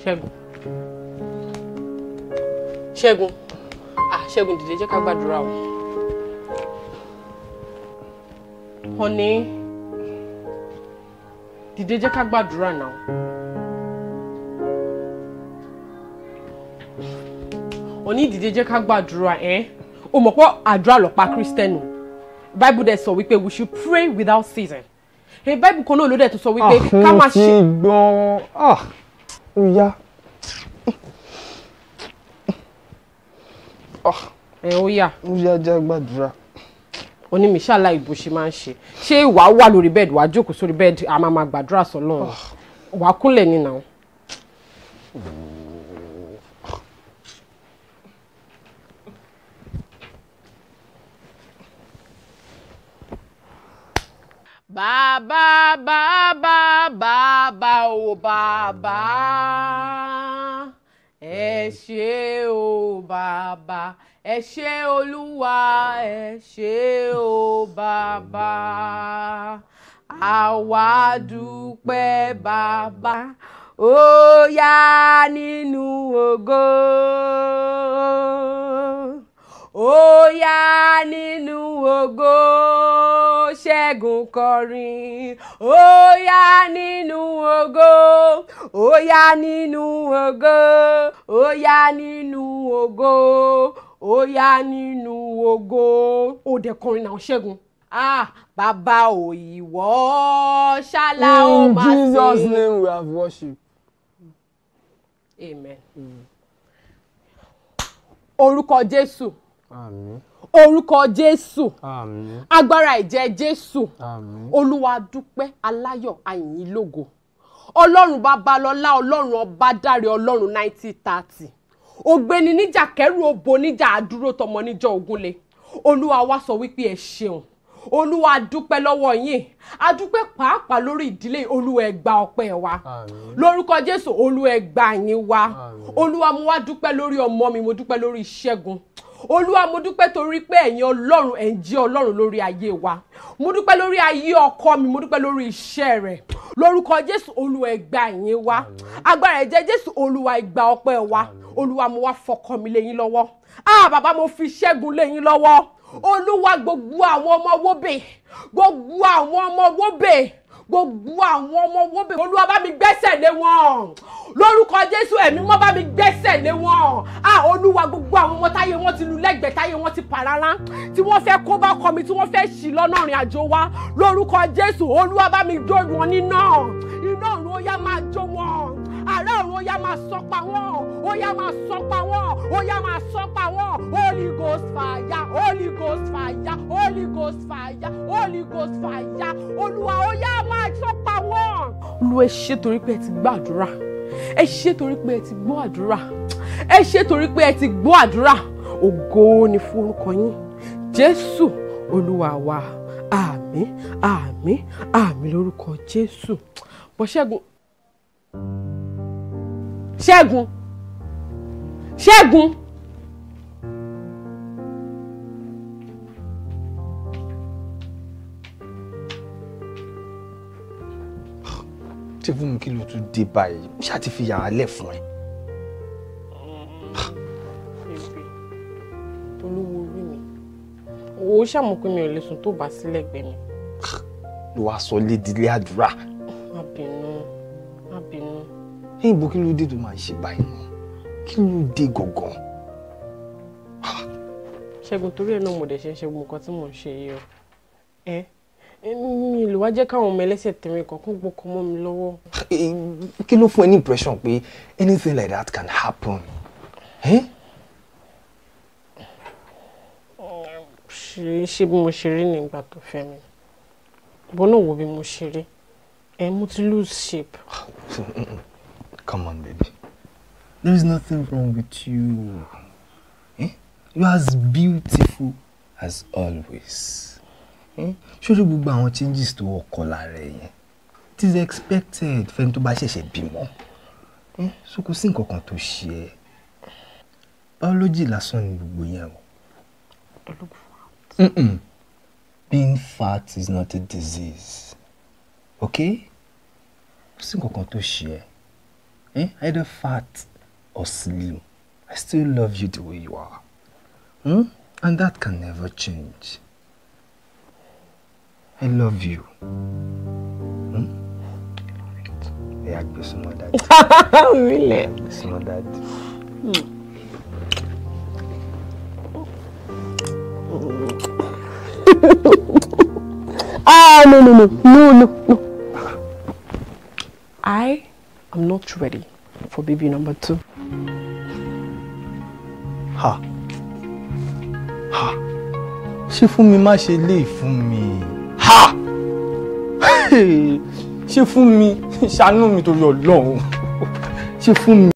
Ṣẹ́gun. Ṣẹ́gun. Ah, Ṣẹ́gun, dìde, jẹ́ ká gbàdúrà o. Honey, dìde, jẹ́ ká gbàdúrà náà. Honey, dìde, jẹ́ ká gbàdúrà ẹ́. O mọ̀ pé àdúrà lọ̀pá Kristẹni. Bible dẹ̀ sọ wípé we should pray without ceasing. Ẹ Bible kan náà ló dẹ̀ tó sọ wípé ká má ṣe. Mo ti gbọ́n. Ah, ó yá. Ẹ ó yá. Ó yá, jẹ́ gbàdúrà. Oní mi ṣàlàyé bó ṣe máa ń ṣe. Ṣé wàá wà lórí bed, wàá jókòó sórí bed, a máa máa gbàdúrà sọ́lọ́run? Wàá kúnlẹ̀ ní náà. Bàbá, bàbá, bàbá o, bàbá, ẹ ṣé o bàbá, ẹ ṣé Olúwa, ẹ ṣé o bàbá, àwa dúpẹ́ bàbá. Ó yá nínú ògo, ó yá nínú ògo, Ṣẹ́gun kọrin. Ó yá nínú ògo, ó yá nínú ògo, ó yá nínú ògo, ó yá nínú ògo. Ó dẹ̀ kọrin náà, Ṣẹ́gun. Ah, bàbá ò, ìwọ ṣálá ó In máa ṣe. Jesus' name we have worship. Amen. Orúkọ Jésù. Àmín. Orúkọ Jésù. Àmín. Agbára ẹ̀jẹ̀ Jésù. Àmín. Olúwa, dúpẹ́ aláyọ̀, àyìn lógo. Ọlọ́run Babalọ́lá, Ọlọ́run ọba dáre, Ọlọ́run 1930, ògbéni níjà kẹrù òbò níjà, àdúró tọmọ níjọ ògúnlé. Olúwa wa sọ wípé ẹ ṣeun. Olúwa, dúpẹ́ lọ́wọ́ yín. A dúpẹ́ pàápàá lórí ìdílé. Olúwa, ẹ gba ọpẹ́ wa lórúkọ Jésù. Olúwa, ẹ gba yín wa. Olúwa, mo wá dúpẹ́ lórí ọmọ mi, mo dúpẹ́ lórí Ìṣẹ́gun. Olúwa, mo dúpẹ́ torí pé ẹ̀yin Ọlọ́run, ẹ̀ ń jẹ́ Ọlọ́run lórí ayé wa. Mo dúpẹ́ lórí ayé ọkọ mi, mo dúpẹ́ lórí iṣẹ́ rẹ̀ lórúkọ Jésù. Olúwa, ẹ gba yín wa. Agbára ẹ̀jẹ̀ Jésù, Olúwa, ẹ gba ọpẹ́ wa. Olúwa, mo wá fọkọ mi lé yín lọ́wọ́. Ah, bàbá, mo fi Ṣẹ́gun lé yín lọ́wọ́. Olúwa, gbogbo àwọn ọmọ wóbè, gbogbo àwọn ọmọ wóbè, gbogbo àwọn ọmọ wóbè, Olúwa, bá mi gbẹ́sẹ̀ lé wọn lórúkọ Jésù. Ẹ̀mí mọ́, bá mi gbẹ́sẹ̀ lé wọn. Ah, Olúwa, gbogbo àwọn ọmọ táyé wọn ti lu lẹ́gbẹ̀ẹ́, táyé wọn ti pàrárá, tí wọ́n fẹ́ kó bá ọkọ mi, tí wọ́n fẹ́ ṣì lọ́nà ìrìn àjò wa lórúkọ Jésù, Olúwa, bá mi jó wọn níná. Iná ọ̀run, ó yá, máa jó wọn. Àrá ọ̀run, ó yá, máa sọ́pa wọn, ó yá, máa sọ́pa wọn, ó yá, máa sọ́pa wọn. Holy Ghost fire, Holy Ghost fire, Holy Ghost fire, Holy Ghost fire. Olúwa, ó yá, máa sọ́pa wọn. Olúwa, ẹ ṣé torí pé ẹ ti gbàdúrà. Ẹ ṣé torí pé ẹ ti gbọ́ àdúrà. Ẹ ṣé torí pé ẹ ti gbọ́ àdúrà. Ògo ni fún orúkọ yín, Jésù Olúwa wa. Àmín, àmín, àmín lórúkọ Jésù. Bọ́ Ṣẹ́gun, Ṣẹ́gun, Ṣẹ́gun. Ṣé fún mi, kí ló tún dé báyìí? Mo ṣáà ti fi yàrá lẹ̀ fún ẹ. Baby, olówó orí mi, owó ṣàmù pé mi ò lè sùn tó bá sí lẹ́gbẹ̀ẹ́ mi. Ló wá sọ lédìlé àdúrà. Má bínú, má bínú. Ẹ̀yìn bó, kí ló dé tó máa ń ṣe báyìí náà? Kí ló dé gangan? Ṣẹ́gun, torí ẹ̀ náà mo dẹ̀ ṣe ń ṣe gbogbo nǹkan tí mò ń ṣe yìí o. Ẹ mi lè wá jẹ́ káwọn ọmọ ẹlẹ́sẹ̀ tẹ̀rín kankan gbọ́kọ mọ́ mi lọ́wọ́. Kí ló fún ẹ ní impression pé anything like that can happen? Eh? Ṣe bí mo ṣe rí nígbà tó fẹ́ mi, bó náà wo bí mo ṣe rí ẹ, mo ti lose shape. Come on, baby. There is nothing wrong with you. Eh? You are as beautiful as always. Eh? Ṣé o gbogbo àwọn changes tó ọkọ lára ẹ yẹn? It is expected fẹ́ni tó bá ṣẹ̀ṣẹ̀ bímọ. Eh? So kò sí nǹkan kan tó ṣe ẹ́. Biology lásán ni gbogbo yẹn o. Mm-mm. Being fat is not a disease. Okay? Kò sí nǹkan kan tó ṣe ẹ́. Eh? Either fat or slim, I still love you the way you are. Hmm? And that can never change. I love you. Hmm? Yeah, gbé daddy. Really? Gbé daddy. Ah, no, no, no, no, no, no. I am not ready for baby number 2. Ha. Ha. Ṣé fún mi má ṣe lè fún mi? Ha! Ṣé fún mi? Ṣàánú mi torí Ọlọ́run. Ṣé fún mi?